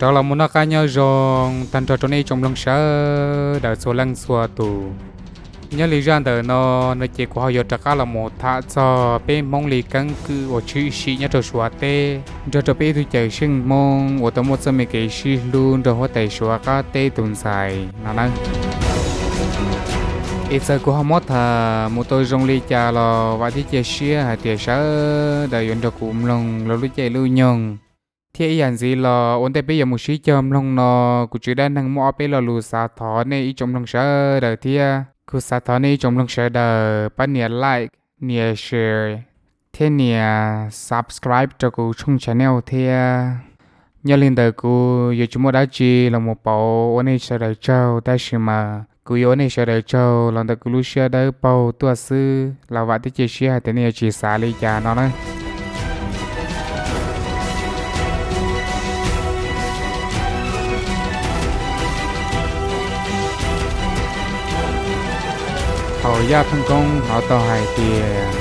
Rov los mus noj qab nyob zoo tag nrho rau nej ib tsoom mloog sawv daws txhua leej txhua tus. Nyob li zaj ntawm no, no ces kuv ho yuav rov qab los mus tham txog peb Hmoob li keeb kwm uas tshwm sim nyob rau Suav teb nrog rau peb ib tug cawm seej Hmoob uas tau muaj txoj me kev sib hlub nrog huab tais Suav qab teb tus ntxhais no nawb. Es txawm kuv ho muab tham mus tau zoo li cas los vam thiab cia siab hais tias sawv daws yuav nrog kuv mloog lub caij lub nyoog. Thiab ib yam ntxiv los ua ntej peb yuav mus sib cog mloog no, kuv tsev dab neeg muaj ob peb lo lus xav thov nej ib tsoom mloog sawv daws thiab. Kuv xav thov nej ib tsoom mloog sawv daws pab nias like, nias share, thiab nias subscribe rau kuv tshooj channel thiab. Nyob li ntawd kuv yuav tsis muaj dab tsi los mus pauv ua nej sawv daws tsaug, tab sis mas kuv yuav ua nej sawv daws tsaug los ntawm kuv lub siab dawb paug tuaj xwb los vam thiab cia siab hais tias nej yuav tsis xav li cas no na. Thaum Yaj Pheej Koob hnov tau hais tias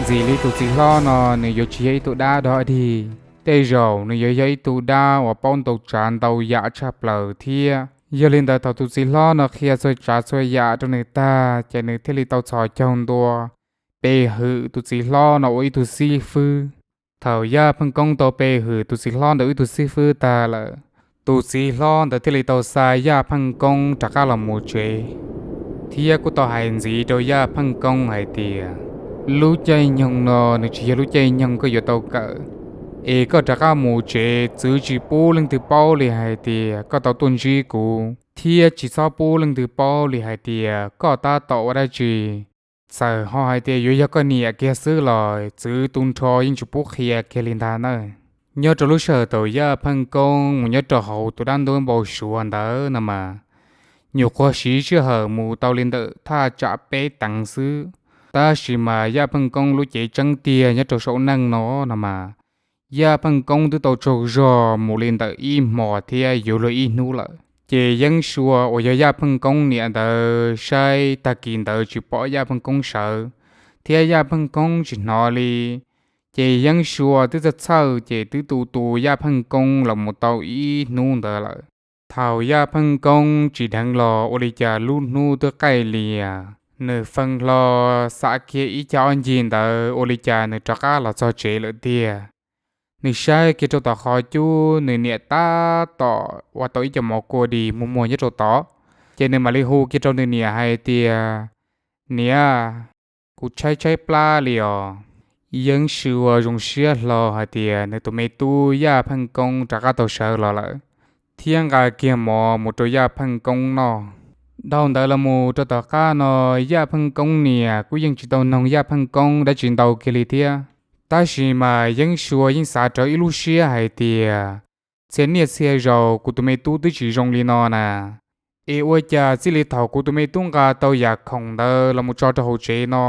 ntxim li tus txiv hlob no nws yuav tsis yog ib tug dab dog dig, tej zaum nws yuav yog ib tug dab uas paub ntau tsav ntau yam tshaj plaws thiab. Yog li ntawd thaum tus txiv hlob no qhia txhua tsav txhua yam rau nws tag ces nws thiaj li tau txhos caug ntua pe hwm tus txiv hlob no ua ib tug xib fwb. Thaum Yaj Pheej Koob tau pe hwm tus txiv hlob ntawm ib tug xib fwb tag lawm, tus txiv hlob ntawd thiaj li tau xa Yaj Pheej Koob rov qab los mus tsev, thiab kuj tau hais ntxiv rau Yaj Pheej Koob hais tias lub caij nyoog no nws tsis yog lub caij nyoog koj yuav tau kawm, es koj rov qab mus tsev txwv tsis pub leej twg paub li hais tias koj tau tuaj ntsib kuv, thiab tsis txhob pub leej twg paub li hais tias koj tab tom ua dab tsi. Txawm ho hais tias yuav yog koj niam kiag xwb los txwv tu nrho yeej tsis pub qhia kiag li ntag nawb. Nyob rau lub sij hawm thaum Yaj Pheej Koob mus nyob rau hauv tus dab ntub npau suav ntawd no mas, nyuam qhuav siv sij hawm mus tau li ntawm thaj tsam peb teev xwb, tab sis mas Yaj Pheej Koob lub cev tseeb tiag nyob rau saum neej no no mas, Yaj Pheej Koob twb tau tsaug zog mus li ntawm ib hmos thiab yuav luag ib hnub lawm. Ces Yeeb Sua uas yog Yaj Pheej Koob niam ntawd saib tag kis ntawd tsis pom Yaj Pheej Koob sawv, thiab Yaj Pheej Koob tsis hnov li. Ces Yeeb Sua twb txhawj txhawj ces twb tu tu Yaj Pheej Koob los mus tau ib hnub ntawd lawm. Thaum Yaj Pheej Koob tsim dheev los ua li cas lub hnub twb qaij lias, nws feej hlo xam kiag ib cag ob ncig ntawd ua li cas nws rov qab los txog tsev lawm tiag. Nws saib kiag rau tom qhov cub nws niam tab tom ua tau ib co mov kua dis muag muag nyob rau tod, ces nws mam li hu kiag rau nws niam hais tias, Niam, kuv tshaib tshaib plab li os. Yeeb Sua zoo siab hlo hais tias nws tus me tub Yaj Pheej Koob rov qab tau sawv los lawm, thiab nqa kiag mov mus rau Yaj Pheej Koob noj. Dhau ntawd los mus rau tom qab no, Yaj Pheej Koob niam kuj yeej tsis tau noog Yaj Pheej Koob dab tsi ntau kiag li thiab. Tab sis mas Yeeb Sua yeej xav rawv ib lub siab hais tias, txhia niaj txhia zaus kuv tus me tub twb tsis zoo li no na, es ua cas txij li thaum kuv tus me tub nqa tau yam khoom ntawd los mus tso rau hauv tsev no,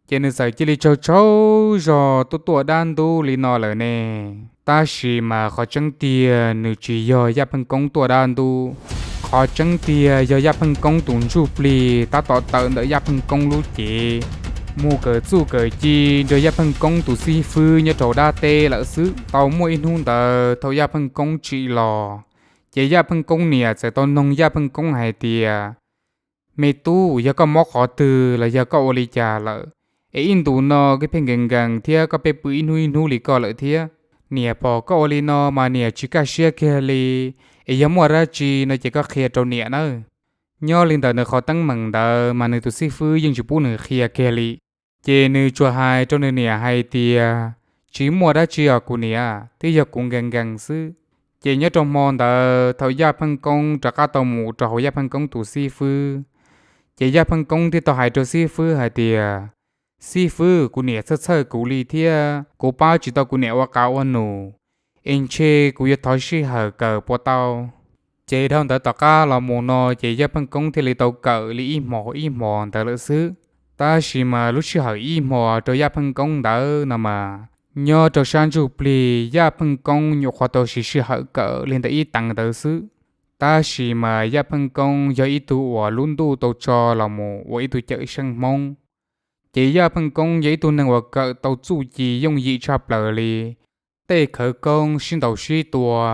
ces nws txawm cia li tsaug tsaug zog tuaj tuaj dab ntub li no lawm ne? Tab sis mas qhov tseeb tiag nws tsis yog Yaj Pheej Koob tuaj dab ntub. Qhov tseeb tiag yog Yaj Pheej Koob tus ntsuj plig tab tom tawm ntawm Yaj Pheej Koob lub cev mus kawm txuj kawm ci nrog Yaj Pheej Koob tus xib fwb nyob rau dab teb lawm xwb. Tau muaj ib hnub ntawd thaum Yaj Pheej Koob tsim los, ces Yaj Pheej Koob niam txawm tau noog Yaj Pheej Koob hais tias, Me tub, yog koj mob qhov twg los yog koj ua li cas lawm, es ib ntus no koj pheej nkees nkees thiab koj pheej pw ib hnub ib hnub li koj lawm thiab? Niam pom koj ua li no mas niam tsis kaj siab kiag li, es yog muaj dab tsi no ces koj qhia rau niam nawb. Nyob li ntawm nws qhov teeb meem ntawd mas nws tus xib fwb yeej tsis pub nws qhia kiag li. Ces nws tsuas hais rau nws niam hais tias, Tsis muaj dab tsi os kuv niam, twb yog kuv nkees nkees xwb. Ces nyob rau hmo ntawd thaum Yaj Pheej Koob rov qab tau mus rau hauv Yaj Pheej Koob tus xib fwb, ces Yaj Pheej Koob thiaj tau hais rau xib fwb hais tias, Xib fwb, kuv niam txhawj txhawj kuv li thiab kuv pab tsis tau kuv niam ua qab ua num, es ntshe kuv yuav thov sij hawm kawm puas tau? Ces dhau ntawd tom qab los mus no ces Yaj Pheej Koob thiaj li tau kawm li ib hmos ib hmos ntawd lawm xwb. Tab sis mas lub sij hawm ib hmos rau Yaj Pheej Koob ntawd no mas, nyob rau sab ntsuj plig Yaj Pheej Koob nyuam qhuav tau siv sij hawm kawm li ntawm ib teev ntawd xwb. Tab sis mas Yaj Pheej Koob yog ib tug uas lub ntuj tau tso los mus ua ib tug cawm seej Hmoob, ces Yaj Pheej Koob yog ib tug neeg uas kawm tau txuj ci yooj yim tshaj plaws li. Tej khawv koob sib ntaus sib tua,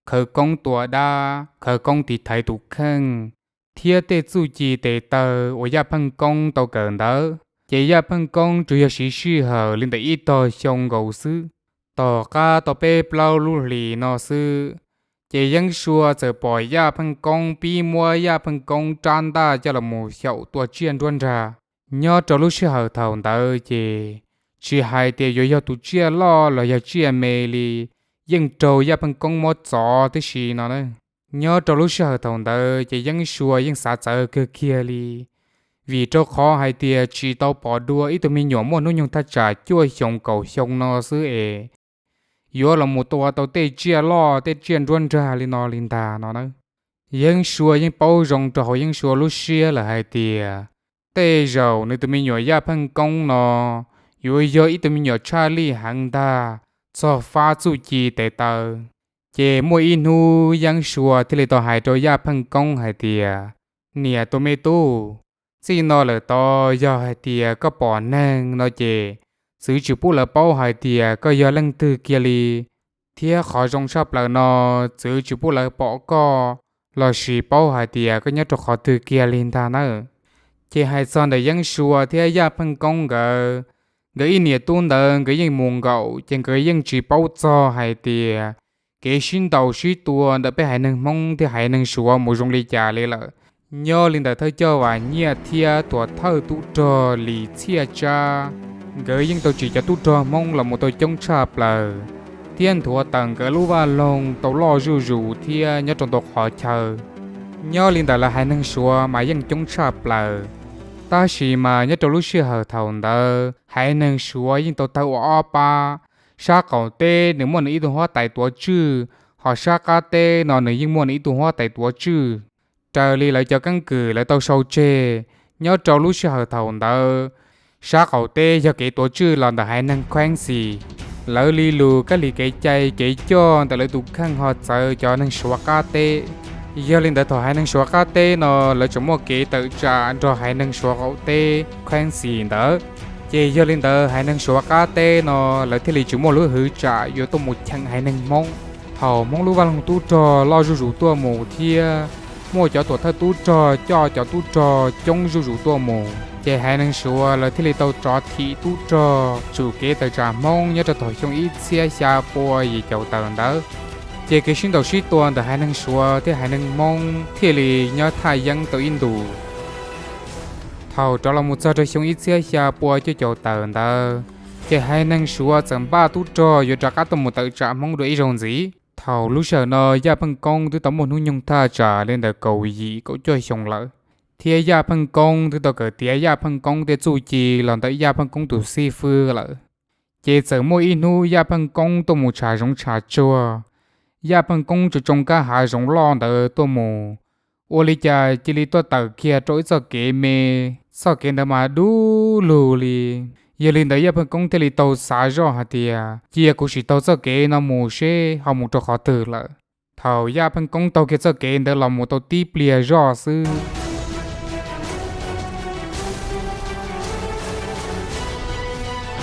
khawv koob tua dab, khawv koob tiv thaiv tus kheej, thiab tej txuj ci tes taw uas Yaj Pheej Koob tau kawm ntawd. Ces Yaj Pheej Koob tsuas yog siv sij hawm li ntawm ib tog xyoo nkaus xwb, tom qab tau peb plaub lub hlis no xwb, ces Yeeb Sua txawm pom Yaj Pheej Koob pib muab Yaj Pheej Koob rab ntaj coj los mus xyaum tua tsiaj nruab nrag. Nyob rau lub sij hawm thaum ntawd ces tsis hais tias yuav yog tus tsiaj loj los yog tsiaj me li, yeej raug Yaj Pheej Koob muab txov tib si no na. Nyob rau lub sij hawm thaum ntawd ces Yeeb Sua yeej xav txawv kawg kiag li, vim rau qhov hais tias tsis tau pom dua ib tug me nyuam muaj hnub nyoog thaj tsam cuaj xyoo kaum xyoo no xwb es yuav los mus tua tau tej tsiaj loj tej tsiaj nruab nrag li no li ntag no na. Yeeb Sua yeej paub zoo rau hauv Yeeb Sua lub siab lawm hais tias tej zaum nws tus me nyuam Yaj Pheej Koob no yuav yog ib tug me nyuam tshaj lij heev ntag, txog fab txuj ci tes taw. Ces muaj ib hnub Yeeb Sua thiaj li tau hais rau Yaj Pheej Koob hais tias, niam tus me tub, txij no lawm tod yog hais tias koj pom neeg no ces txwv tsis pub lawv paub hais tias koj yog leej twg kiag li, thiab qhov zoo tshaj plaws no txwv tsis pub lawv pom koj lossis paub hais tias koj nyob rau qhov twg kiag li ntag nawb. Ces hais txog ntawm Yeeb Sua thiab Yaj Pheej Koob nkawd, nkawd ib niam tub ntawd nkawd yeej mus nkaum ces nkawd yeej tsis paub txog hais tias kev sib ntaus sib tua ntawm peb haiv neeg Hmoob thiab haiv neeg Suav mus zoo li cas li lawm. Nyob li ntawm thawj coj Vam Nyiaj thiab tuam thawj tub rog Lis Txhiaj Tsab, nkawd yeej tau tsim cov tub rog Hmoob los mus tau coob tshaj plaws, thiab nthuav tawm nkawd lub vaj loog tau loj zuj zus thiab nyob rau ntau qhov chaw. Nyob li ntawm lawv haiv neeg Suav mas yeej coob tshaj plaws, tab sis mas nyob rau lub sij hawm thaum ntawd haiv neeg Suav yeej tau tawg ua ob pab. Sab qaum teb nws muaj nws ib tug huab tais tuav tswj, ho sab qab teb no nws yeej muaj nws ib tug huab tais tuav tswj. Raws li lawv cov keeb kwm lawv tau sau tseg, nyob rau lub sij hawm thaum ntawd, sab qaum teb yog kev tuav tswj los ntawm haiv neeg Kheeb Xis. Lawv li lus kab li kev cai kev coj ntawm lawv tus kheej ho txawv cov neeg Suav qab teb. Yog li ntawd thaum haiv neeg Suav qab teb no lawv tseem muaj kev tawm tsam nrog haiv neeg Suav qaum teb Kheeb Xis ntawd, ces yog li ntawd haiv neeg Suav qab teb no lawv thiaj li tsis muaj lub hwv tsam yuav tuaj mus cheem haiv neeg Hmoob. Thaum Hmoob lub vaj loog tub rog loj zuj zus tuaj mus thiab muaj cov tuam thawj tub rog coj cov tub rog coob zuj zus tuaj mus, ces haiv neeg Suav lawv thiaj li tau rov thim tub rog tsum kev tawm tsam Hmoob nyob rau thaum xyoo ib txhiab xya pua yim caum tawm ntawd. Ces kev sib ntaus sib tua ntawm haiv neeg Suav thiab haiv neeg Hmoob thiaj li nyob thaj yeeb tau ib ntus. Thaum rov los mus txog rau xyoo ib txhiab xya pua cuaj caum tawm ntawd, ces haiv neeg Suav txawm npaj tub rog yuav rov qab tuaj mus tawm tsam Hmoob dua ib zaug ntxiv. Thaum lub sij hawm no Yaj Pheej Koob twb tau muaj hnub nyoog thaj tsam li ntawm kaum yim kaum cuaj xyoo lawm, thiab Yaj Pheej Koob twb tau kawm tiav Yaj Pheej Koob tej txuj ci los ntawm Yaj Pheej Koob tus xib fwb lawm. Ces txawm muaj ib hnub Yaj Pheej Koob tuaj mus tsham zoov tsham tsuag, Yaj Pheej Koob tsuas tsoo kab hav zoov loj ntawd tuaj mus, ua li cas cia li tuaj tawm kiag rau ib txoj kev me, txoj kev ntawd mas dub lug li. Yog li ntawd Yaj Pheej Koob thiaj li tau xav zoj hais tias cia kuv sim taug txoj kev no mus seb ho mus rau qhov twg lawm. Thaum Yaj Pheej Koob taug kiag txoj kev ntawd los mus tau tib pliag zoj xwb,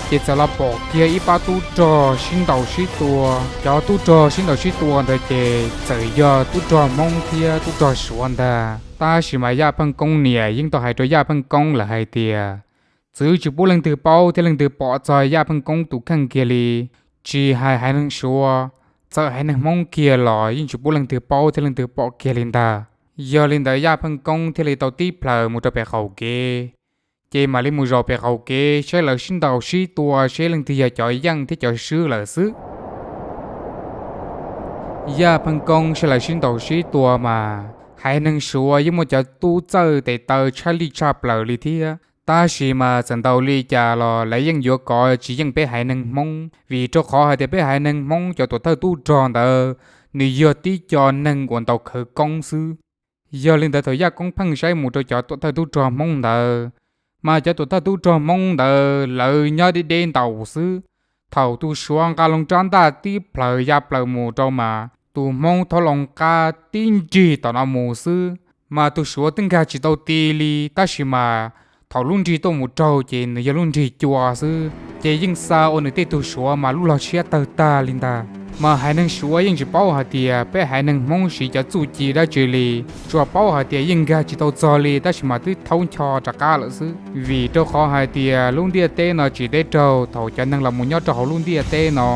ces txawm los pom kiag ib pab tub rog sib ntaus sib tua. Cov tub rog sib ntaus sib tua ntawd ces txawm yog tub rog Hmoob thiab tub rog Suav ntag. Tab sis mas Yaj Pheej Koob niam yeej tau hais rau Yaj Pheej Koob lawm hais tias txwv tsis pub leej twg paub thiab leej twg pom txog Yaj Pheej Koob tus kheej kiag li. Tsis hais haiv neeg Suav, txawm haiv neeg Hmoob kiag los yeej tsis pub leej twg paub thiab leej twg pom kiag li ntag. Yog li ntawd Yaj Pheej Koob thiaj li tau tib plhaws mus rau pem qaum kev, ces mam li mus zaum pem qaum kev saib lawv sib ntaus sib tua seb leej twg yog cov yeej thiab cov swb lawm xwb. Yaj Pheej Koob saib lawv sib ntaus sib tua mas haiv neeg Suav yeej muaj cov tub txawj tes taw tshaj lij tshaj plaws li thiab. Tab sis mas txawm ntaus li cas los lawv yeej yuav kov tsis yeej peb haiv neeg Hmoob, vim rau qhov hais tias peb haiv neeg Hmoob cov tuam thawj tub rog ntawd nws yog tib co neeg uas ntaus khawv koob xwb. Yog li ntawd thaum Yaj Koob pheej saib mus rau cov tuam thawj tub rog Hmoob ntawd, mas cov tuam thawj tub rog Hmoob ntawd lawv nyob deb deb ntaus xwb. Thaum tus Suav nqa loo rab ntaj tib plhaws ya plaws mus rau mas tus Hmoob thauj loo qab tib nrig tom no mus xwb, mas tus Suav twb nkag tsis tau ti li, tab sis mas thaum lub nrig tuaj mus raug ces nws yog lub nrig cua xwb, ces yeej xa ua nws tej tug Suav mas lub log siab tawg tag li ntag. Mas haiv neeg Suav yeej tsis paub hais tias peb haiv neeg Hmoob siv cov txuj ci dab tsi li, tsuas paub hais tias yeej nkag tsis tau txog li tab sis mas twb thaub ncho rov qab lawm xwb. Vim rau qhov hais tias lub ntiaj teb no tsis deb raug, thaum cov neeg los mus nyob rau hauv lub ntiaj teb no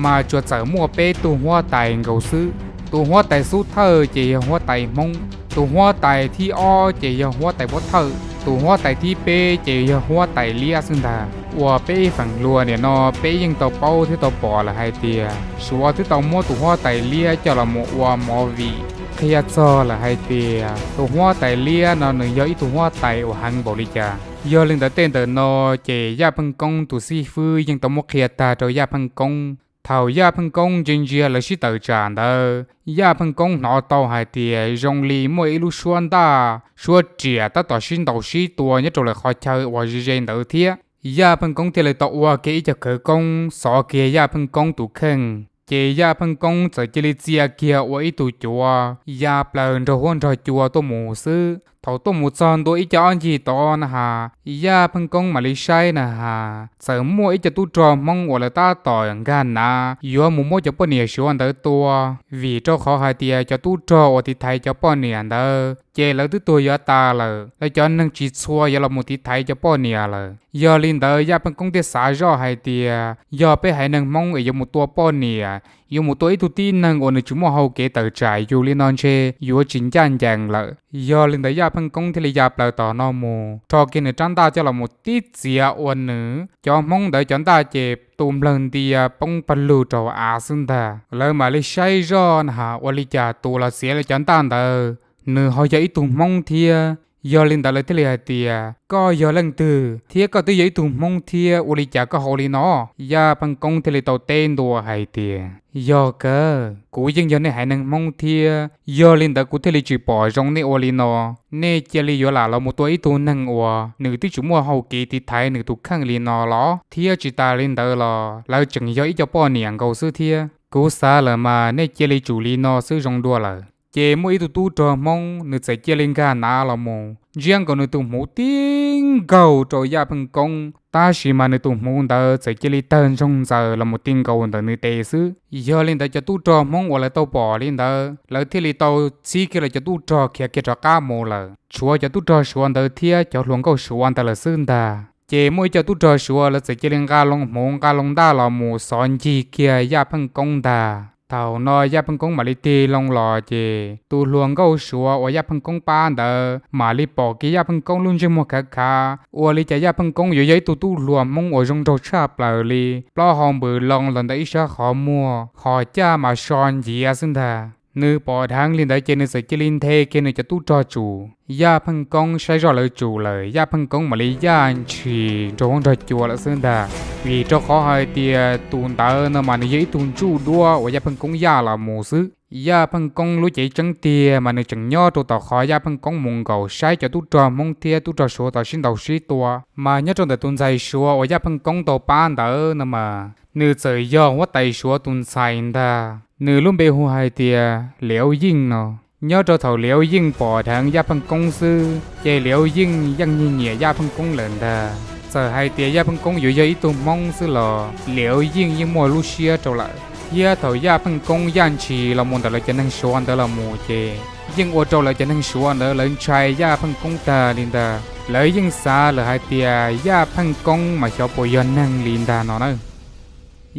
mas tsuas txawm muaj peb tug huab tais nkaus xwb. Tus huab tais xub thawj ces yog huab tais Hmoob, tus huab tais thib ob ces yog huab tais pov thawj, tus huab tais thib peb ces yog huab tais liab xwb ntag. Uas peb ib feem hluas nim no peb yeej tau paub thiab tau pom lawm hais tias Suav twb tau muab tus huab tais liab coj los mus ua movie qhia txog lawm hais tias tus huab tais liab no nws yog ib tug huab tais uas heev npaum li cas. Yog li ntawd tej ntawm no ces Yaj Pheej Koob tus xib fwb yeej tau muab qhia tag rau Yaj Pheej Koob. Thaum Yaj Pheej Koob ntsia ntsia lawv sib tawm tsam ntawd, Yaj Pheej Koob hnov tau hais tias zoo li muaj ib lub suab ntaj suab riam tab tom sib ntaus sib tua nyob rau lawv qhov chaw uas ze ze ntawd thiab. Yaj Pheej Koob thiaj li tau ua kiag ib co khawv koob xov kiag Yaj Pheej Koob tus kheej, ces Yaj Pheej Koob txawm cia li txia kiag ua ib tug cuav ya plaws nrog huab nrog cua tuaj mus xwb. Thaum tuaj mus txog ntua ib co ob ncig tod na has, Yaj Pheej Koob mam li saib na has, txawm muaj ib co tub rog Hmoob uas lawv tab tom nkag nav yuav mus muab cov poj niam Suav ntawd tua. Vim rau qhov hais tias cov tub rog uas tiv thaiv cov poj niam ntawd ces lawv twb tuag yuav tas lawm, lawv cov neeg tsis txhua yuav los mus tiv thaiv cov poj niam lawm. Yog li ntawd Yaj Pheej Koob thiaj xav zoj hais tias yog peb haiv neeg Hmoob es yuav mus tua poj niam, yuav mus tua ib tug tib neeg uas nws tsis muaj hau kev tawm tsam yus li no ntshe yuav tsis ncaj ncees lawm. Yog li ntawd Yaj Pheej Koob thiaj li ya plaws tom no mus, rho kiag nws rab ntaj coj los mus tib txiav ua nws, cov Hmoob ntawd cov ntaj ces tu nplawg ntia poob pawg lug rau av xwb ntag. Lawv mam li saib zoj na has, ua li cas tus los txiav lawv cov ntaj ntawd nws ho yog ib tug Hmoob thiab. Yog li ntawd lawv thiaj li hais tias koj yog leej twg thiab koj twb yog ib tug Hmoob thiab ua li cas koj hau li no? Yaj Pheej Koob thiaj li tau teb ntua hais tias yog kawg, kuv yeej yog nej haiv neeg Hmoob thiab, yog li ntawd kuv thiaj li tsis pom zoo nej ua li no. Nej cia li yuav lam los mus tua ib tug neeg uas nws twb tsis muaj hau kev tiv thaiv nws tus kheej li no los? Thiab tsis tas li ntawd los lawv tseem yog ib co poj niam nkaus xwb thiab. Kuv xav lawm mas nej cia li tsum li no xwb zoo dua lawm. Ces muaj ib tug tub rog Hmoob nws txawm cia li nkag nav los mus ntsiab nkaus nws tus hmuv tib nkaug rau Yaj Pheej Koob, tab sis mas nws tus hmuv ntawd txawm cia li tawg ntsoog ntxaws los mus ti nkaus ntawm nws tes xwb. Yog li ntawd cov tub rog Hmoob uas lawv tau pom li ntawd lawv thiaj li tau txhib kiag lawv cov tub rog khiav kiag rov qab mus lawm, tshuav cov tub rog Suav ntawd thiab cov hluas nkauj Suav ntawd lawm xwb ntag. Ces muaj ib co tub rog Suav lawv txawm cia li nqa loo hmuv nqa loo ntaj los mus xov ncig kiag Yaj Pheej Koob ntag. Thaum no Yaj Pheej Koob mam li tig loo los ces tus hluas nkauj Suav uas Yaj Pheej Koob pab ntawd mam li pom kiag Yaj Pheej Koob lub ntsej muag khav khav, ua li cas Yaj Pheej Koob yuav yog ib tug tub hluas Hmoob uas zoo nraug tshaj plaws li, plaub hau npws loo los ntawm ib sab qhov muag, hos caj mas so nciav xwb ntag. Nws pom dheev li ntawd ces nws txawm cia li nthe kiag nws cov tub rog tsum. Yaj Pheej Koob saib zoj lawv tsum lawm, Yaj Pheej Koob mam li yaj ntshis nrog huab nrog cua lawm xwb ntag. Vim rau qhov hais tias tus ntawd no mas nws yog ib tug ntsuj duab uas Yaj Pheej Koob yaj los mus xwb. Yaj Pheej Koob lub cev tseeb tiag mas nws tseem nyob rau tom qhov Yaj Pheej Koob mus nkaum saib cov tub rog Hmoob thiab tub rog Suav tau sib ntaus sib tua. Mas nyob rau ntawm tus ntxhais Suav uas Yaj Pheej Koob tau pab ntawd no mas nws txawm yog huab tais Suav tus ntxhais ntag. Nws lub npe hu hais tias Liav Yeej no. Nyob rau thaum Liav Yeej pom dheev Yaj Pheej Koob xwb ces Liav Yeej yeej nyiag nyiam Yaj Pheej Koob lawm ntag. Txawm hais tias Yaj Pheej Koob yuav yog ib tug Hmoob xwb los Liav Yeej yeej muaj lub siab rau lawm. Thiab thaum Yaj Pheej Koob yaj ntshis los mus ntawm lawv cov neeg Suav ntawd los mus ces yeej ua rau lawv cov neeg Suav ntawd lawv ntshai Yaj Pheej Koob tag li ntag. Lawv yeej xav lawm hais tias Yaj Pheej Koob mas xyov puas yog neeg li ntag no na.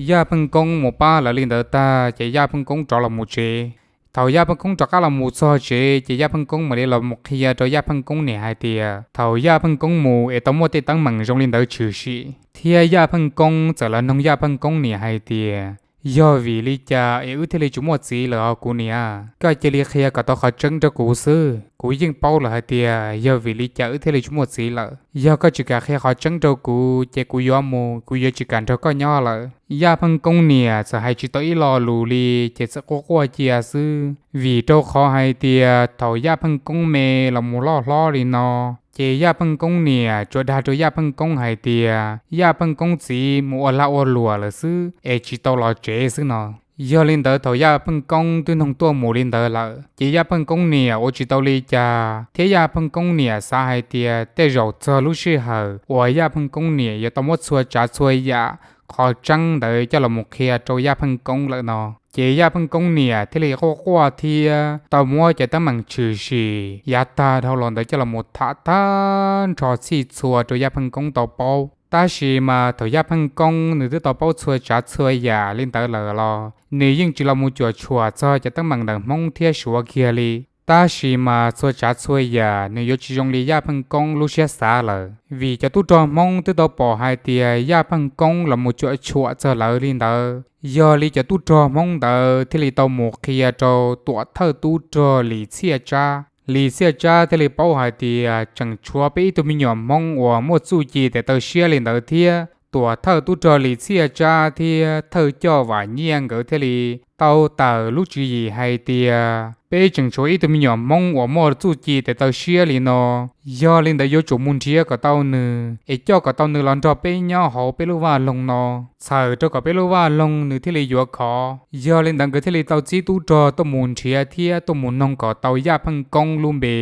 Yaj Pheej Koob mus pab lawv li ntawd tag ces Yaj Pheej Koob rov los mus tsev. Thaum Yaj Pheej Koob rov qab los mus txog tsev ces Yaj Pheej Koob mam li los mus qhia rau Yaj Pheej Koob niam hais tias thaum Yaj Pheej Koob mus es tau muaj tej teeb meem zoo li ntawd tshwm sim thiab Yaj Pheej Koob txawm los noog Yaj Pheej Koob niam hais tias yog vim li cas es wb thiaj li tsis muaj txiv lawm os kuv niam? Koj cia li qhia kom tau qhov tseeb rau kuv xwb. Kuv yeej paub lawm hais tias yog vim li cas wb thiaj li tsis muaj txiv lawm. Yog koj tsis kam qhia qhov tseeb rau kuv ces kuv yuav mus, kuv yuav tsis kam nrog koj nyob lawm. Yaj Pheej Koob niam txawm hais tsis tau ib lo lus li, ces txawm quaj quaj cia xwb. Vim rau qhov hais tias thaum Yaj Pheej Koob me los mus loj hlob li no, ces Yaj Pheej Koob niam tsuas dag rau Yaj Pheej Koob hais tias Yaj Pheej Koob txiv mus ua lag ua luam lawm xwb es tsis tau los tsev xwb no. Yog li ntawd thaum Yaj Pheej Koob twb noog tuaj mus li ntawd lawm ces Yaj Pheej Koob niam ua tsis tau li cas thiab Yaj Pheej Koob niam xav hais tias tej zaum txog lub sij hawm uas Yaj Pheej Koob niam yuav tau muab txhua tsav txhua yam qhov tseeb ntawd coj los mus qhia rau Yaj Pheej Koob lawm no. Ces Yaj Pheej Koob niam thiaj li quaj quaj thiab tau muab cov teeb meem tshwm sim yav tag dhau los ntawd coj los mus tham tag nrho txhij txhua rau Yaj Pheej Koob tau paub. Tab sis mas thaum Yaj Pheej Koob nws twb tau paub txhua tsav txhua yam li ntawd lawm los nws yeej tsis los mus cuam tshuam txog cov teeb meem ntawm Hmoob thiab Suav kiag li. Tab sis mas txhua tsav txhua yam nws yuav tsis zoo li Yaj Pheej Koob lub siab xav lawm, vim cov tub rog Hmoob twb tau pom hais tias Yaj Pheej Koob los mus cuam tshuam txog lawv li ntawd. Yog li cov tub rog Hmoob ntawd thiaj li tau mus qhia rau tuam thawj tub rog Lis Txhiaj Tsab. Lis Txhiaj Tsab thiaj li paub hais tias tseem tshuav peb ib tug me nyuam Hmoob uas muaj txuj ci tes taw siab li ntawd thiab. Tuam thawj tub rog Lis Txhiaj Tsab thiab thawj coj Vam Nyiaj nkawd thiaj li tau tawm lub tswv yim hais tias peb tseem tshuav ib tug me nyuam Hmoob uas muaj txuj ci tes taw siab li no. Yog li ntawd yuav tsum mus nrhiav kom tau nws es coj kom tau nws los nrog peb nyob hauv peb lub vaj loog no, txhawm rau kom peb lub vaj loog nws thiaj li yuav khov. Yog li ntawd nkawd thiaj li tau txib tub rog tuaj mus nrhiav thiab tuaj mus noog kom tau Yaj Pheej Koob lub npe.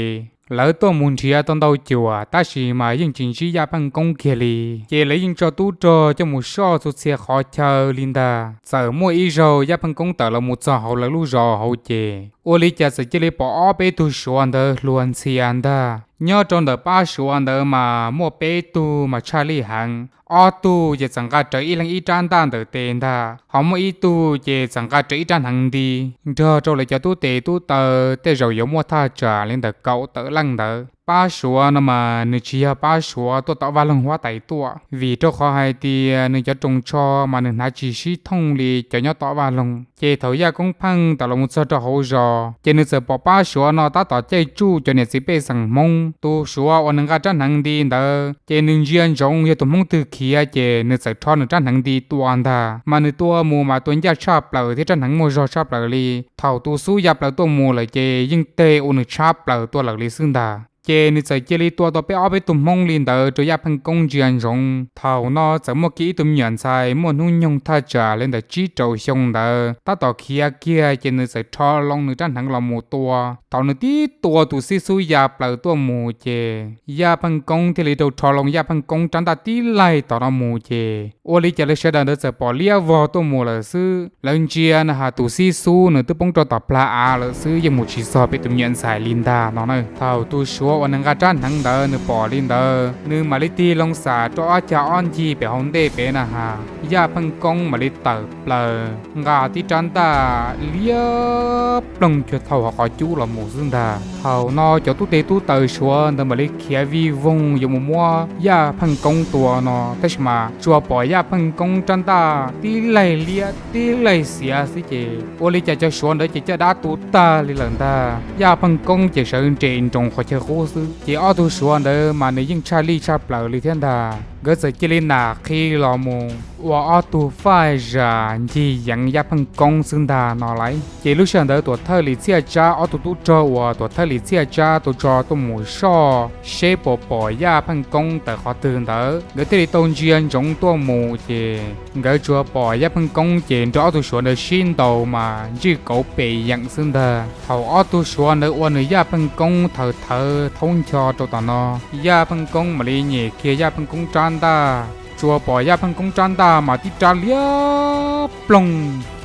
Lawv tuaj mus nrhiav tau ntau cuam tab sis mas yeej tsis ntsib Yaj Pheej Koob kiag li. Ces lawv yeej tso tub rog coj mus soj txhua txhia qhov chaw li ntag. Txawm muaj ib zaug Yaj Pheej Koob tawm los mus txog hauv lawv lub zos hauv ces ua li cas txawm cia li pom ob peb tug Suav ntawd hluas ntxhias ntag. Nyob rau ntawm pab Suav ntawd mas muaj peb tug mas tshaj lij heev. Ob tug ces txawm nqa rawv ib leeg ib rab ntaj ntawm tes ntag, ho muaj ib tug ces txawm nqa rawv ib rab hneev nti. Nrog rau lawv cov tub tes tub taw tej zaum yuav muaj thaj tsam li ntawm kaum tawm leej ntawd. Pab Suav no mas nws tsis yog pab Suav tuaj tom vaj loog huab tais tuaj, vim rau qhov hais tias nws cov roos tsho mas nws hnav tsis sib thooj li cov nyob tom vaj loog. Ces thaum Yaj Koob Pheej tawm los mus txog rau hauv zos ces nws txawm pom pab Suav no tab tom caij tsuj cov niam txiv pej xeem Hmoob. Tus Suav uas nws nqa rab hneev nti ntawd ces nws ntsia ntsoov yog tus Hmoob twg khiav ces nws txawm rho nws rab hneev nti tua ntag. Mas nws tua mus mas tua ncaj tshaj plaws thiab rab hneev muaj zog tshaj plaws li. Thaum tus xub ya plaws tuaj mus lawm ces yeej teg ua nws tshab plaws tuaj lawm li xwb ntag. Ces nws txawm cia li tua tau peb ob peb tug Hmoob li ntawd rau Yaj Pheej Koob ntsia ntsoov. Thaum no txawm muaj kiag ib tug me nyuam ntxhais muaj hnub nyoog thaj tsam li ntawm tsib rau xyoo ntawd tab tom khiav kiag ces nws txawm rho loo nws rab hneev los mus tua. Thaum nws tib tua tus xib xub ya plaws tuaj mus ces Yaj Pheej Koob thiaj li rau rho loo Yaj Pheej Koob rab ntaj tib laig tom no mus ces ua li cas lawv sawv daws ntawd txawm pom liab vog tuaj mus lawm xwb. Lawv ntsia na has tus xib xub nws twb poob rau tom plag av lawm xwb, yeej mus tsis txog peb tus me nyuam ntxhais li ntag no na. Thaum tus Suav uas nws nqa rab hneev ntawd nws pom li ntawd, nws mam li tig loo xam rau ob cag ob ncig pem hauv ntej pem na has, Yaj Pheej Koob mam li tawm plaws nqa tib rab ntaj liab ploog cuag thauj hauv qhov cub los mus xwb ntag. Thaum no cov tub tes tub taw Suav ntawd mam li khiav vij voog yuav mus muab Yaj Pheej Koob tua no, tab sis mas tsuas pom Yaj Pheej Koob rab ntaj tib laig liab tib laig xiav xwb ces ua li cas cov Suav ntawd ces caj dab tu tag li lawm ntag. Yaj Pheej Koob ces sawv nres nroos qhov chaw qub xwb ces ob tug Suav ntawd mas nws yeej tshaj lij tshaj plaws li thiab ntag. Nkawd txawm cia li nam qhi los mus ua ob tug faj zam ncig yeev Yaj Pheej Koob xwb ntag no lauj. Ces lub sij hawm ntawd tuam thawj Lis Txhiaj Tsab ob tug tub rog uas tuam thawj Lis Txhiaj Tsab tus tso tuaj mus soj seb puas pom Yaj Pheej Koob tawm qhov twg ntawd, nkawd thiaj li tau ntsia ntsoov tuaj mus ces nkawd tsuas pom Yaj Pheej Koob ces nrog ob tug Suav ntawd sib ntaus mas ntswj kauv pes yeem xwb ntag. Thaum ob tug Suav ntawd ua nws Yaj Pheej Koob thawv thawv thaub ncho rau tom no, Yaj Pheej Koob mam li nyem kiag Yaj Pheej Koob rab ntaj. Tsuas pom Yaj Pheej Koob rab ntaj mas tib rab liab ploog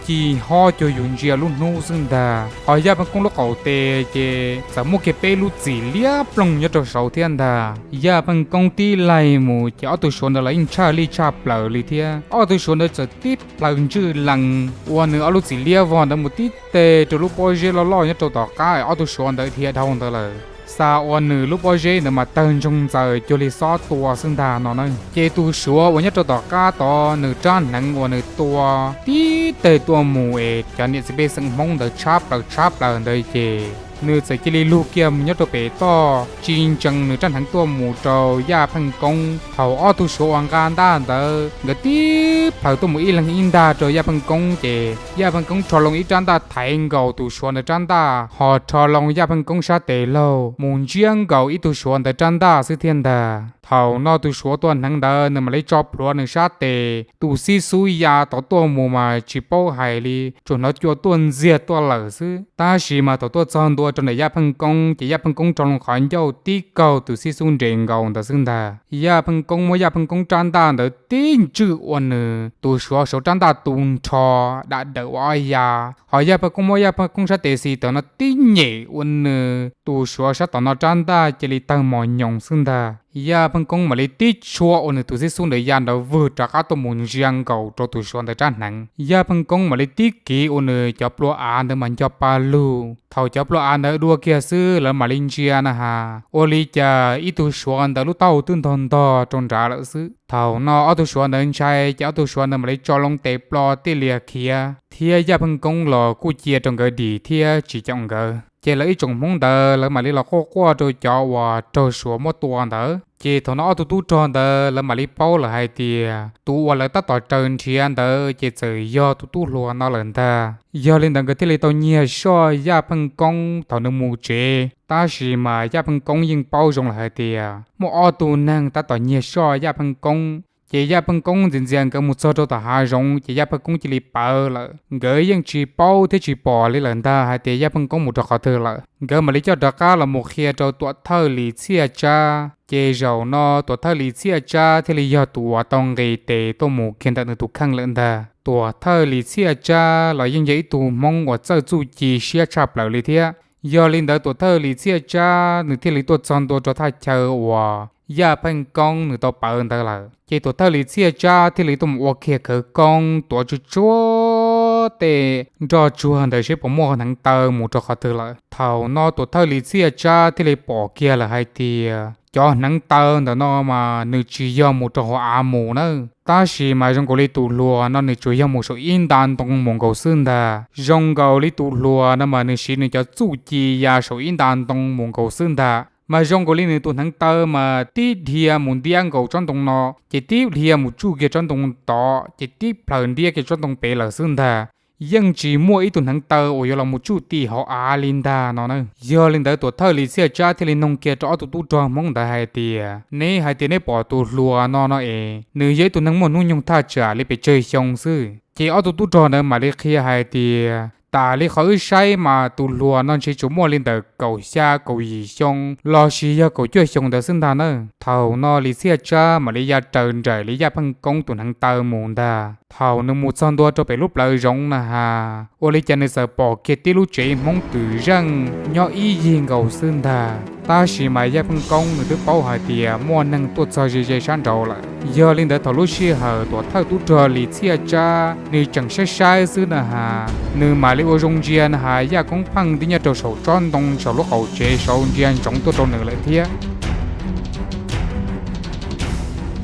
ci hob cuag yus ntsia lub hnub xwb ntag. Ho Yaj Pheej Koob lub qaum tes ces txawm muaj kiag peb lub txim liab ploog nyob rau saud thiab ntag. Yaj Pheej Koob tib laig mus ces ob tug Suav ntawd los yeej tshaj lij tshaj plaws li thiab. Ob tug Suav ntawd txawm tib plhaws ntswj lees ua nws ob lub txim liab vog ntawd mus tib teg rau lub pob zeb loj loj nyob rau tom qab es ob tug Suav ntawd dhia dhau ntawd lawm. Xa ua nws lub pob zeb ntawd mas tawg ntsoog ntxaws cuag li xob tua xwb ntag no na. Ces tus Suav uas nyob rau tom qab tod nws rab hneev uas nws tua tib teg tuaj mus es cov niam txiv pej xeem Hmoob ntawd tshab plaws tshab plaws ntawd ces nws txawm cia li lug kiag mus nyob rau pem toj tsis ntsees nws rab hneev tuaj mus rau Yaj Pheej Koob. Thaum ob tug Suav uas nqa ntaj ntawd nkawd tib plhaws tuaj mus ib leeg ib ntag rau Yaj Pheej Koob ces Yaj Pheej Koob rho loo ib rab ntaj thaiv nkaus tus Suav ntawd rab ntaj ho rho loo Yaj Pheej Koob sab tes laug mus ntsiab nkaus ib tug Suav ntawd rab ntaj xwb thiab ntag. Thaum no tus Suav tua hneev ntawd nws mam li tso plhuav nws sab tes, tus xib xub ya tod tuaj mus mas tsis paub hais li, tsuas hnov cua tuaj ntxiag tuaj lawm xwb. Tab sis mas thaum tuaj txog ntua rau ntawm Yaj Pheej Koob, ces Yaj Pheej Koob rho loo qhov ncauj tib kaug tus xib xub nres nkaus ntawd xwb ntag. Yaj Pheej Koob muab Yaj Pheej Koob rab ntaj ntawd tib ntswj ua nws tus suav saum rab ntaj tu nrho dam dawm ua ob ya. Hos Yaj Pheej Koob muab Yaj Pheej Koob sab tes xis tawm no tib nyem ua nws tus suav sab tom no rab ntaj cia li tawg mos nyoos xwb ntag. Yaj Pheej Koob mam li tib tshuab ua nws tus xib xub ntawd ya ntawd vwg rov qab tuaj mus ntsia nkaus rau tus suav ntawd rab hneev. Yaj Pheej Koob mam li tib kiv ua nws cov plua av ntawd mas nco pa lug. Thaum cov plua av ntawd dua kiag xwb lawv mam li ntsia na has, ua li cas ib tug suav ntawd lub taub hau twb ntog ntog rau nrad lawm xwb. Thaum no ob tug suav ntawd ntshai ces ob tug suav ntawd mam li tso loo tes plo tij lias khiav, thiab Yaj Pheej Koob los kuj cia rau nkawd dim thiab tsis caum nkawd. Ces lawv ib tsoom hmoob ntawd lawv mam li los quaj quaj rau cov uas raug suav muab tua ntawd. Ces thaum no ob tug tub rog ntawd lawv mam li paub lawm hais tias tus uas lawv tab tom raws nrhiav ntawd ces txawm yog tus tub hluas no lawm ntag. Yog li ntawd nkawd thiaj li tau nyiag soj Yaj Pheej Koob thaum nws mus tsev. Tab sis mas Yaj Pheej Koob yeej paub zoo lawm hais tias muaj ob tug neeg tab tom nyiag soj Yaj Pheej Koob. Ces Yaj Pheej Koob ntxias ntxias nkawd mus txog rau tom hav zoov ces Yaj Pheej Koob cia li pawv lawm. Nkawd yeej tsis paub thiab tsis pom li lawm ntag hais tias Yaj Pheej Koob mus rau qhov twg lawm. Nkawd mam li coj rov qab los mus qhia rau Tuam Thawj Lis Txhiaj Tsab. Ces zaum no Tuam Thawj Lis Txhiaj Tsab thiaj li yog tus uas tau nqis tes tuaj mus kiag ntawm nws tus kheej lawm ntag. Tuam Thawj Lis Txhiaj Tsab los yeej yog ib tug hmoob uas txawj txuj ci siab tshaj plaws li thiab. Yog li ntawd Tuam Thawj Lis Txhiaj Tsab nws thiaj li tuaj txog ntua rau thaj chaw uas Yaj Pheej Koob nws tau pawv ntawd lawm. Ces Tuam Thawj Lis Txhiaj Tsab thiaj li tuaj mus ua kiag khawv koob tuav tsuj tsuag tej nroj tsuag ntawd seb puas muaj hneev taw mus rau qhov twg lawm. Thaum no Tuam Thawj Lis Txhiaj Tsab thiaj li pom kiag lawm hais tias cov hneev taw ntawm no mas nws tsis yog mus rau hauv av mus na. Tab sis mas zoo nkaus li tus hluas no nws tsuas yog mus saum ib nta ntoo mus nkaus xwb ntag. Zoo nkaus li tus hluas no mas nws siv nws cov txuj ci ya saum ib nta ntoo mus nkaus xwb ntag. Mas zoo nkaus li nws tus hneev taw mas tib dhia mus ntiab nkaus tsob ntoo no, ces tib dhia mus tsuj kiag tsob ntoo tod, ces tib plhaws ntiab kiag tsob ntoo pem lawm xwb ntag. Yeej tsis muaj ib tug hneev taw uas yuav los mus tsuj ti hauv av li ntag no na. Yog li ntawd Tuam Thawj Lis Txhiaj Tsab thiaj li noog kiag rau ob tug tub rog hmoob ntawd hais tias, neb hais tias neb pom tus hluas no no es nws yog ib tug neeg muaj hnub nyoog thaj tsam li pes tsawg xyoo xwb? Ces ob tug tub rog ntawd mam li qhia hais tias, tas li qhov wb saib mas tus hluas no ntshe tsuas muaj li ntawm kaum xya kaum yim xyoo los sis yog kaum cuaj xyoo ntawd xwb ntag na. Thaum no Lis Txhiaj Tsab mam li ya raws nraim li Yaj Pheej Koob tus hneev taw mus ntag. Thaum nws mus txog ntua rau pem lub plawv zoov na has, ua li cas nws txawm pom kiag tib lub tsev hmoob twm zeej nyob ib yig nkaus xwb ntag. Tab sis mas Yaj Pheej Koob nws twb paub hais tias muaj neeg tuaj txog ze ze sab nraud lawm. Yog li ntawd thaum lub sij hawm Tuam Thawj Tub Rog Lis Txhiaj Tsab nws tseem saib saib xwb na has, nws mam li ua zoo ntsia na has Yaj Koob Pheej twb nyob rau saum tsob ntoo saum lub qaum tsev saud ntsia ntsoov tuaj rau nws lawm thiab.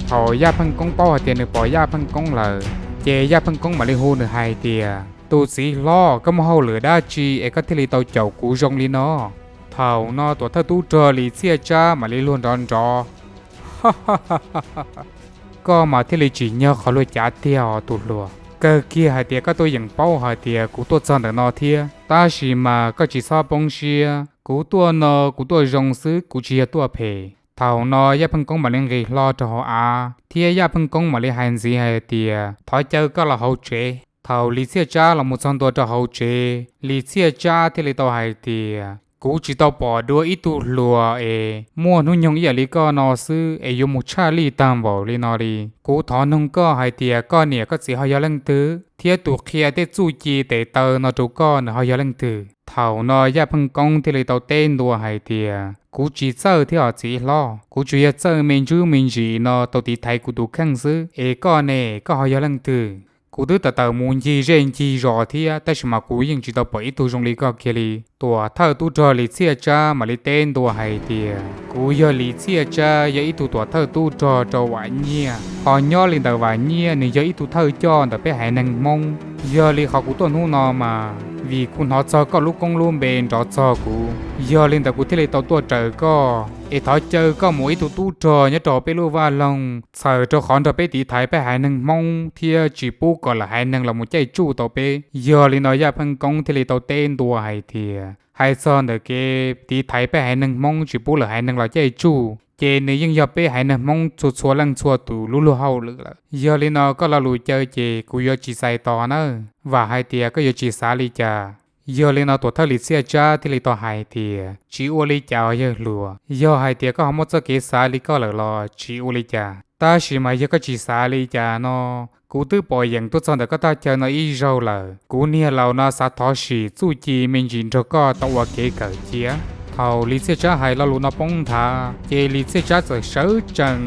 Thaum Yaj Pheej Koob paub hais tias nws pom Yaj Pheej Koob lawm, ces Yaj Pheej Koob mam li hu nws hais tias, tus txiv hlob, koj muaj hauj lwm dab tsi es koj thiaj li tau caum kuv zoo li no? Thaum no Tuam Thawj Tub Rog Lis Txhiaj Tsab mam li luag nrov nrov, koj mas thiaj li tsim nyog qhov luag cav tiag os tus hluas. Kawg kiag hais tias koj tuaj yeem paub hais tias kuv tuaj txog ntawm no thiab, tab sis mas koj tsis txhob poob siab, kuv tuaj no kuv tuaj zoo xwb, kuv tsis yog tuaj phem. Thaum no Yaj Pheej Koob mam li nqis hlo rau hauv av thiab Yaj Pheej Koob mam li hais ntxiv hais tias, thov caw koj los hauv tsev. Thaum Lis Txhiaj Tsab los mus txog ntua rau hauv tsev, Lis Txhiaj Tsab thiaj li tau hais tias, kuv tsis tau pom dua ib tug hluas es muaj hnub nyoog ib yam li koj no xwb es yuav mus tshaj lij tag npaum li no li. Kuv thov noog koj hais tias koj niam koj txiv ho yog leej twg, thiab tus qhia tej txuj ci tes taw no rau koj nws ho yog leej twg? Thaum no Yaj Pheej Koob thiaj li tau teb ntua hais tias, kuv tsis txawj thiab os txiv hlob, kuv tsuas yog txawj me ntsuj me ntsis no tau tiv thaiv kuv tus kheej xwb, es koj ne, koj ho yog leej twg? Kuv twb tawm tawm mus ncig zej ncig zos thiab tab sis mas kuv yeej tsis tau pom ib tug zoo li koj kiag li. Tuam Thawj Tub Rog Lis Txhiaj Tsab mam li teb ntua hais tias, kuv yog Lis Txhiaj Tsab, yog ib tug Tuam Thawj Tub Rog rau Vam Nyiaj. Ho nyob li ntawm Vam Nyiaj nws yog ib tug thawj coj ntawm peb haiv neeg Hmoob. Yog li qhov kuv tuaj hnub no mas vim kuv hnov txog koj lub koob lub npe nrov txog kuv, yog li ntawd kuv thiaj li tau tuaj raws koj, es thov caw koj mus ib tug tub rog nyob rau peb lub vaj loog txhawm rau qhov nrog peb tiv thaiv peb haiv neeg Hmoob thiab tsis pub kom lwm haiv neeg los mus caij tsuj tau peb. Yog li no Yaj Pheej Koob thiaj li tau teb ntua hais tias, hais txog ntawm kev tiv thaiv peb haiv neeg Hmoob tsis pub lwm haiv neeg los caij tsuj, ces nws yeej yog peb haiv neeg Hmoob txhua txhua leej txhua tus lub luag hauj lwm lawm. Yog li no koj lo lus caw ces kuv yuav tsis txais tos nawb, vam hais tias koj yuav tsis xav li cas. Yog li no tuam thawj Lis Txhiaj Tsab thiaj li tau hais tias, Tsis ua li cas os yawg hluas, yog hais tias koj ho muaj txoj kev xav li koj lawm los tsis ua li cas. Tab sis mas yog koj tsis xav li cas no, kuv twb pom yeem tuaj txog ntawm koj thaj chaw no ib zaug lawm. Kuv niag laus no xav thov sim txuj ci me ntsis nrog koj tau ua kev kawm cia. Thaum Lis Txhiaj Tsab hais lo lus no poob nthav ces Lis Txhiaj Tsab txawm sawv tsees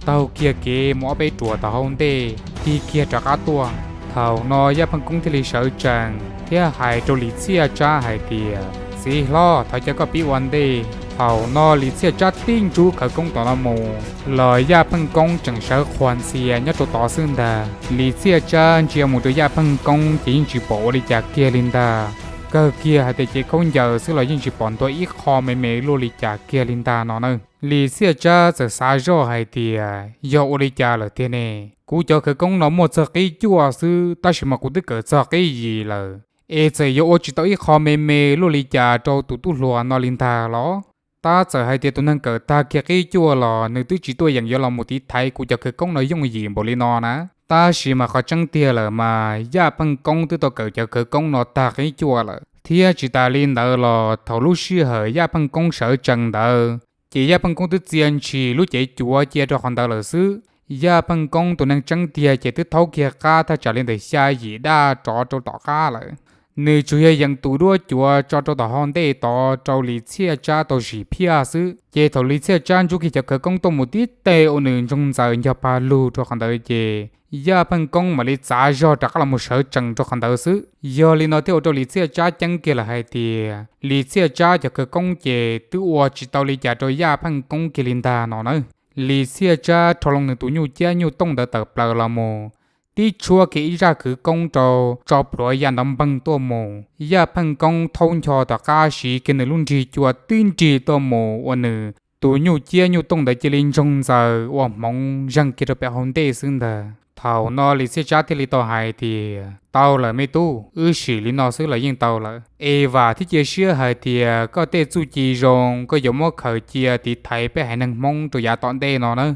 taug kiag kev mus ob peb ruam tom hauv ntej tig kiag rov qab tuaj. Thaum no Yaj Pheej Koob thiaj li sawv tsees thiab hais rau Lis Txhiaj Tsab hais tias, Txiv hlob, thov caw koj pib ua ntej. Thaum no Lis Txhiaj Tsab tib ntsub khawv koob tom no mus los Yaj Pheej Koob tseem sawv qhuas ntxias nyob rau tod xwb ntag. Lis Txhiaj Tsab ntsia mus rau Yaj Pheej Koob ces yeej tsis pom ua li cas kiag li ntag. Kawg kiag hais tias cev khaub ncaws xwb los yeej tsis pom ntuag ib qho me me luaj li cas kiag li ntag no na. Lis Txhiaj Tsab txawm xav zoj hais tias, Yog ua li cas lawm tiag ne? Kuv cov khawv koob no muaj txog qib cuaj xwb tab sis mas kuv twb kawm txog qib yim lawm, es txawm yuav ua tsis tau ib qho me me luaj li cas rau tus tub hluas no li ntag los? Tab txawm hais tias tus neeg kawm tag kiag qib cuaj los nws twb tsis tuaj yeem yuav los mus tiv thaiv kuv cov khawv koob no yooj yim npaum li no na. Tab sis mas qhov tseeb tiag lawm mas Yaj Pheej Koob twb tau kawm cov khawv koob no tag qib cuaj lawm. Thiab tsis tas li ntawd los thaum lub sij hawm Yaj Pheej Koob sawv tsees ntawd ces Yaj Pheej Koob twb txia ntshis lub cev cuav cia rau qhov ntawd lawm xwb. Yaj Pheej Koob tus neeg tseeb tiag ces twb thaub kiag qab thaj tsam li ntawm xya yim daj rov rau tom qab lawm. Nws tsuas yog yeem tus duab cuav tso rau tom hauv ntej tod rau Lis Txhiaj Tsab tau zim phiaj xwb. Ces thaum Lis Txhiaj Tsab ntsuj kiag cov khawv koob tuaj mus tib teg ua nws ntsoog ntxaws ncog pag lug rau qhov ntawd ces Yaj Pheej Koob mam li txav zog rov qab los mus sawv tsees rau qhov ntawd xwb. Yog li no thiaj ua rau Lis Txhiaj Tsab ceeb kiag lawm hais tias Lis Txhiaj Tsab cov khawv koob ces twb ua tsis tau li cas rau Yaj Pheej Koob kiag li ntag no na. Lis Txhiaj Tsab rho loo nws tus nyuj ciab nyuj tooj ntawd tawm plaws los mus, tib tshuab kiag ib zaj khawv koob rau tso plhuav ya ntov npeeg tuaj mus. Yaj Pheej Koob thaub ncho tom qab siv kiag nws lub nrig cua tib nrig tuaj mus ua nws tus nyuj ciab nyuj tooj ntawd cia li ntsoog ntxaws ua hmoov zeeg kiag rau pem hauv ntej xwb ntag. Thaum no Lis Txhiaj Tsab thiaj li tau hais tias, Tau lawm me tub, wb sim li no xwb los yeej tau lawm. Es vam thiab cia siab hais tias koj tej txuj ci zoo koj yuav muab khaws cia tiv thaiv peb haiv neeg Hmoob rau yav tom ntej no nawb.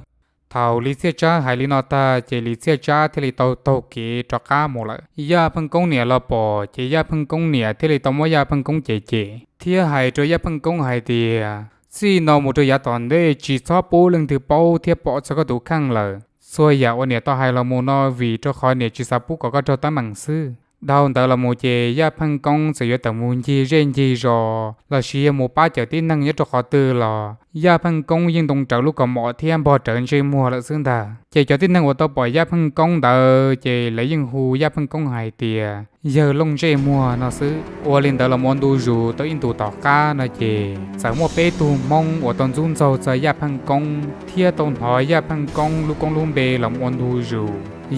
Thaum Lis Txhiaj Tsab hais li no tag ces Lis Txhiaj Tsab thiaj li tau taug kev rov qab mus lawm. Yaj Pheej Koob niam los pom ces Yaj Pheej Koob niam thiaj li tau muab Yaj Pheej Koob cem cem thiab hais rau Yaj Pheej Koob hais tias, Txij no mus rau yav tom ntej tsis txhob pub leej twg paub thiab pom txog koj tus kheej lawm. Txhua yam uas niam tau hais los mus no vim rau qhov niam tsis xav pub kom koj raug teeb meem xwb. Dhau ntawd los mus ces Yaj Pheej Koob txawm yuav tawm mus ncig zej ncig zos lossis yog mus pab cawm tib neeg nyob rau qhov twg los Yaj Pheej Koob yeej ntoo rawv lub kaus mom thiab npog rawv ntsej muag lawm xwb ntag. Ces cov tib neeg uas tau pom Yaj Pheej Koob ntawd ces lawv yeej hu Yaj Pheej Koob hais tias yawg looj ntsej muag no xwb. Ua li ntawd los mus ua ntu zus tau ib ntus tom qab no ces txawm muaj peb tug Hmoob uas tau ntxub ntxaug txog Yaj Pheej Koob thiab tau hnov Yaj Pheej Koob lub koob lub npe los mus ua ntu zus.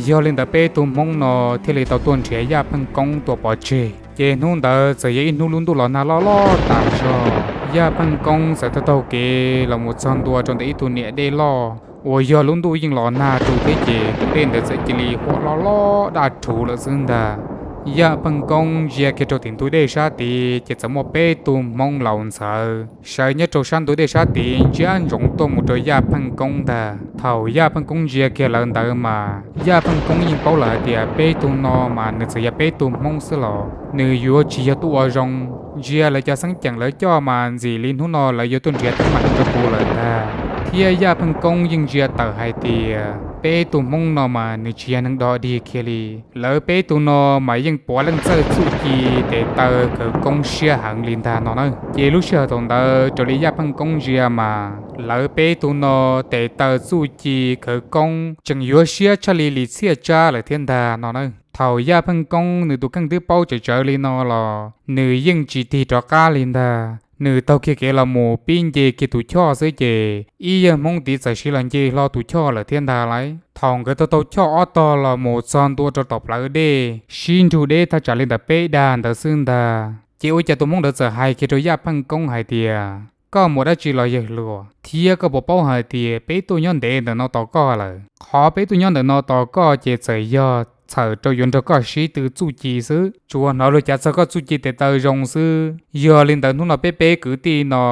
Yog li ntawd peb tug Hmoob no thiaj li tau tuaj nrhiav Yaj Pheej Koob tua pov tseg. Ces hnub ntawd txawm yog ib hnub lub ntuj los nag loj loj tas zog. Yaj Pheej Koob txawm taug taug kev los mus txog ntua rau ntawm ib tug niam dej loj uas yog lub ntuj yeej los nag rau thiab ces tus dej ntawd txawm cia li huam loj loj daj rhuv lawm xwb ntag. Yaj Pheej Koob ntsia kiag rau tim ntug dej sab tid ces txawm muaj peb tug Hmoob laus ntxhawv sawv nyob rau sab ntug dej sab tid ntsiab ntsoov tuaj mus rau Yaj Pheej Koob ntag. Thaum Yaj Pheej Koob ntsia kiag lawv ntawd mas Yaj Pheej Koob yeej paub lawm hais tias peb tug no mas nws txawm yog peb tug Hmoob xwb los nws yuav tsis yog tuaj ua zoo. Ntsia lawv cov xeeb ceem lawv coj mas ntxim li hnub no lawv yuav tuaj nrhiav teeb meem rau kuv lawm ntag. Thiab Yaj Pheej Koob yeej ntsia tawm hais tias peb tug Hmoob no mas nws tsis yog neeg dog dig kiag li. Lawv peb tug no mas yeej puav leej txawj txuj ci tes taw khawv koob siab heev li ntag no na. Ces lub sij hawm thaum ntawd raws li Yaj Pheej Koob ntsia mas lawv peb tug no tes taw txuj ci khawv koob tseem yuav siab tshaj li Lis Txhiaj Tsab lawm thiab ntag no na. Thaum Yaj Pheej Koob nws tus kheej twb paub tsawv tsawv li no los nws yeej tsis tig rov qab li ntag. Nws taug kiag kev los mus pib nce kiag tus choj xwb ces ib yawg Hmoob tid txawm siv los nce hlo tus choj lawm thiab ntag lauj. Thaum nkawd taug taug choj ob tog los mus txog ntua rau tom plawv dej sib nrug deb thaj tsam li ntawm peb dag ntawd xwb ntag ces ua cas tus Hmoob ntawd txawm hais kiag rau Yaj Pheej Koob hais tias, Koj mus dab tsi los yawg hluas, thiab koj puas paub hais tias peb tuaj nyob ntev ntawm no tos koj lawm? Qhov peb tuaj nyob ntawm no tos koj ces txawm yog txhawm rau yuav nrog koj sib tw txuj ci xwb, tsuas hnov luag cav txog koj txuj ci tes taw zoo xwb. Yog li ntawd hnub no peb peb kwv tij no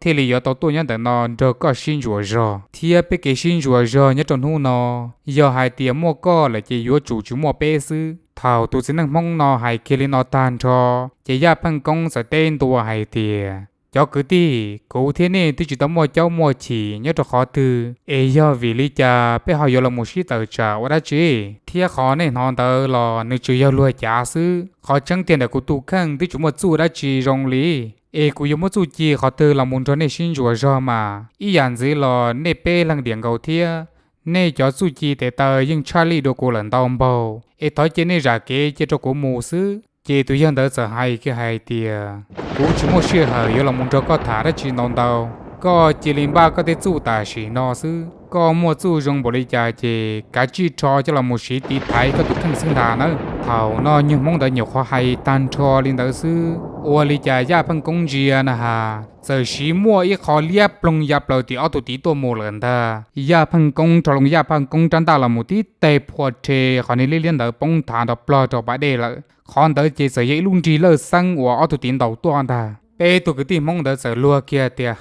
thiaj li yuav tau tuaj nyob ntawm no nrog koj sib ntsuas zog, thiab peb kev sib ntsuas zog nyob rau hnub no, yog hais tias muaj koj lawm ces yuav tsum tsis muaj peb xwb. Thaum tus txiv neej Hmoob no hais kiag li no tag nrho, ces Yaj Pheej Koob txawm teb ntua hais tias, cov kwv tij, kuv thiab nej twb tsis tau muaj caub muaj chim nyob rau qhov twg, es yog vim li cas peb ho yuav los mus sib tawm tsam ua dab tsi? Thiab qhov nej hnov ntawd los nws tsuas yog luag cav xwb, qhov tseeb tiag ntawm kuv tus kheej twb tsis muaj txuj dab tsi zoo li. Es kuv yuav muab txuj ci qhov twg los mus nrog nej sib ntsuas zog mas? Ib yam ntxwv los nej peb leeg diam nkaus thiab, nej cov txuj ci tes taw yeej tshaj lij dua kuv lawm ntau npaug, es thov cia nej zam kev cia rau kuv mus xwb. Ces tus yawg ntawd txawm hais kiag hais tias, kuv tsis muaj sij hawm yuav los mus nrog koj tham dab tsi ntau ntau. Koj cia li npaj koj tej txuj tam sim no xwb. Koj muaj txuj zoo npaum li cas ces kav tsij rho coj los mus siv tiv thaiv koj tus kheej xwb ntag nawb. Thaum no nyuag Hmoob ntawd nyuam qhuav hais tag nrho li ntawd xwb, ua li cas Yaj Pheej Koob ntsia na has, txawm siv muaj ib qho liab ploog ya plaws tim ob tug tid tuaj mus lawm ntag. Yaj Pheej Koob rho loo Yaj Pheej Koob rab ntaj los mus tib teg phua rhe qhov niag liab liab ntawd poob nthav nrov plog rau pas dej lawm. Qhov ntawd ces txawm yog ib lub nrig lawj xeeb uas ob tug tid ntaus tuaj ntag. Peb tug kwv tij Hmoob ntawd txawm luag kiag tias,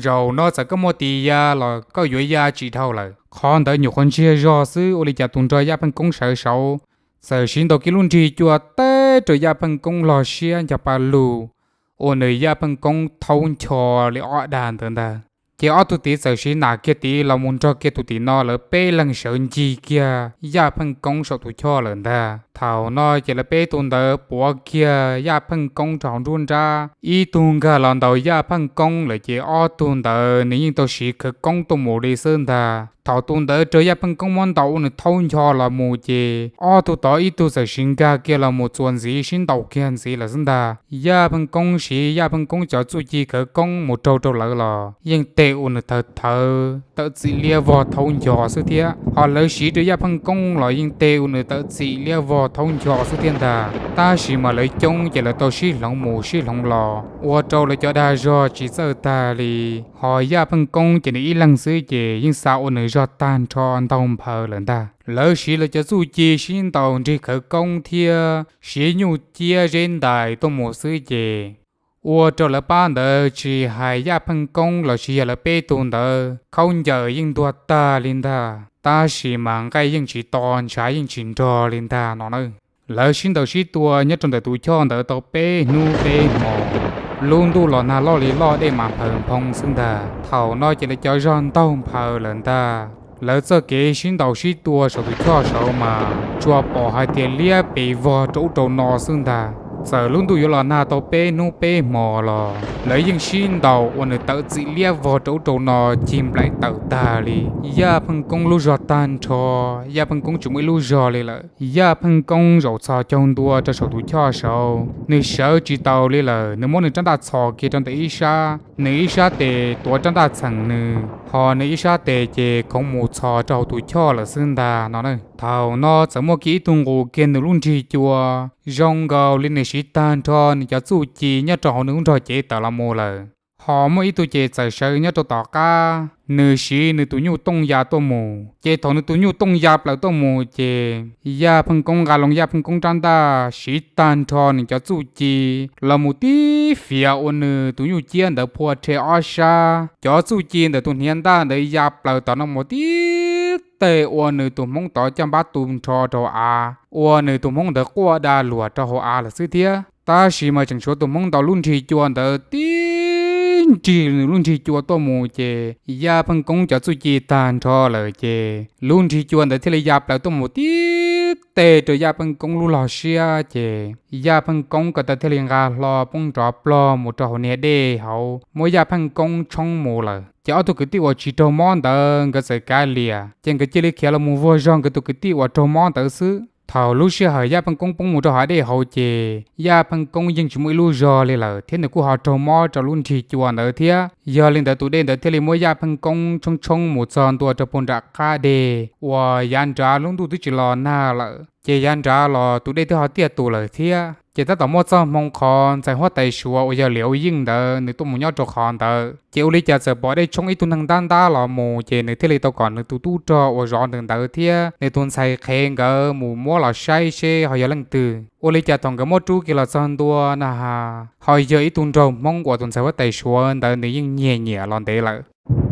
zaum no txawm koj muaj tis ya los koj yuav ya tsis dhau lawm. Qhov ntawd nyuam qhuav ntsiag zog xwb, ua li cas tus nrog Yaj Pheej Koob sawv saud txawm siv ntaus kiag lub nrig cua teb rau Yaj Pheej Koob log siab nco pa lug, ua nws Yaj Pheej Koob thaub ncho li ob dag ntawd ntag. Ces ob tug tid txawm siv nam kiag tid los mus nrog kiag tus tim no, lawv peb leeg sawv ncig kiag Yaj Pheej Koob saum tus choj lawm ntag. Thaum no ces lawv peb tug ntawd puav kiag Yaj Pheej Koob rau hauv nruab nrab, ib tug nkag los ntaus Yaj Pheej Koob lawm ces ob tug ntawd nws yeej tau siv khawv koob tuaj mus li xwb ntag. Thaum tus ntawd raug Yaj Pheej Koob muab ntaus ua nws thaub ncho los mus ces ob tug tod ib tug txawm siv nkag kiag los mus txuas ntxiv sib ntaus kiag ntxiv lawm xwb ntag. Yaj Pheej Koob siv Yaj Pheej Koob cov txuj ci khawv koob mus raug rau lawv los yeej teg ua nws thawv thawv tawm txim liab vog thaub ncho xwb thiab, ho lawv siv rau Yaj Pheej Koob los yeej teg ua nws tawm txim liab vog thaub ncho xwb thiab ntag. Tab sis mas lawv coob ces lawv tau sib hloov mus sib hloov los ua rau lawv cov dag zog tsis txawj tag li. Ho Yaj Pheej Koob ces nws ib leeg xwb ces yeej xa ua nws zog tag nrho ntau nphaw lawm ntag. Lawv siv lawv cov txuj ci sib ntaus nrig khawv koob thiab siv nyuj ciab zeb ntais tuaj mus xwb ces ua rau lawv pab ntawd tsis hais Yaj Pheej Koob los sis yog lawv peb tug ntawd khaub ncaws yeej ntuag tag li ntag, tab sis mas nqaij yeej tsis to ntshav yeej tsis nrog li ntag no na. Lawv sib ntaus sib tua nyob rau ntawm tus choj ntawd tau peb hnub peb hmo, lub ntuj los nag loj li loj dej mas nphaws nphoo xwb ntag. Thaum no ces lawv cov zog ntaug nphaws lawm ntag. Lawv txoj kev sib ntaus sib tua saum tus choj saud mas tsuas pom hais tias liab pes vog rau ub rau no xwb ntag. Txawm lub ntuj yuav los nag tau peb hnub peb hmo los lawv yeej sib ntaus ua nws tawm txim liab vog rau ub rau no cig nplaim tawm tag li. Yaj Pheej Koob lub zog tag nrho, Yaj Pheej Koob tsis muaj ib lub zog li lawm. Yaj Pheej Koob zaum txhos caug ntua rau saum tus choj saud, nws sawv tsis taus li lawm, nws muab nws rab ntaj txhos kiag rau ntawm ib sab, nws ib sab tes tuav rab ntaj txheem nws, ho nws ib sab tes ces khoov mus txhos rau hauv tus choj lawm xwb ntag no na. Thaum no txawm muaj kiag ib tug nqus kiag nws lub nrig cua, zoo nkaus li nws siv tag nrho nws cov txuj ci nyob rau hauv nws lub nrog cev tawm los mus lawm. Ho muaj ib tug ces txawm sawv nyob rau tom qab, nws siv nws tus nyuj tooj ya tuaj mus. Ces thaum nws tus nyuj tooj ya plaws tuaj mus ces Yaj Pheej Koob nqa loo Yaj Pheej Koob rab ntaj siv tag nrho nws cov txuj ci los mus tib fiav ua nws tus nyuj ciab ntawd phua rhe ob sab. Cov txuj ci ntawm tus hniav ntaj ntawd ya plaws tom no mus tib teg ua nws tus hmoob tod caj npab tu nrho rau av, ua nws tus hmoob ntawd quaj da luam rau hauv av lawm xwb thiab. Tab sis mas tseem tshuav tus hmoob ntaus lub nrig cua ntawd tib nrig nws lub nrig cua tuaj mus ces Yaj Pheej Koob cov txuj ci tag nrho lawm ces lub nrig cua ntawd thiaj li ya plaws tuaj mus tib teg rau Yaj Pheej Koob lub log siab ces Yaj Pheej Koob ko taw thiaj li nqa hlo poob nrov plog mus rau hauv niag dej hauv muab Yaj Pheej Koob tshoob mus lawm. Ces ob tug kwv tij uas tsis raug mob ntawd nkawd txawm kav liam, ces nkawd cia li khiav los mus vuag zog nkawd tus kwv tij uas raug mob ntawd xwb. Thaum lub sij hawm Yaj Pheej Koob poob mus rau hauv dej hauv ces Yaj Pheej Koob yeej tsis muaj ib lub zog li lawm thiab nws kuj ho raug mob rau lub nrig cua ntawd thiab. Yog li ntawd tus dej ntawd thiaj li muab Yaj Pheej Koob tshoob tshoob mus txog ntua rau puag nram qab deg uas yav nrad lub ntuj twb tsis los nag lawm, ces yav nrad los tus dej twb ho tiaj tus lawm thiab. Ces tab tom muaj txoj hmoo qhov ntxhais huab tais Suav uas yog Liam Ua Yeej ntawd nws tuaj mus nyob rau qhov ntawd, ces ua li cas txawm pom dej tshoob ib tug neeg ntab ntab los mus, ces nws thiaj li tau kom nws tus tub rog uas zov nws ntawd thiab nws tus ntxhais qhev nkawd mus muab los saib seb ho yog leej twg. Ua li cas thaum nkawd muab rub kiag los txog ntua na, ho yog ib tug nraug Hmoob uas tus ntxhais huab tais Suav ntawd nws yeej nyiag nyiam los ntev lawm.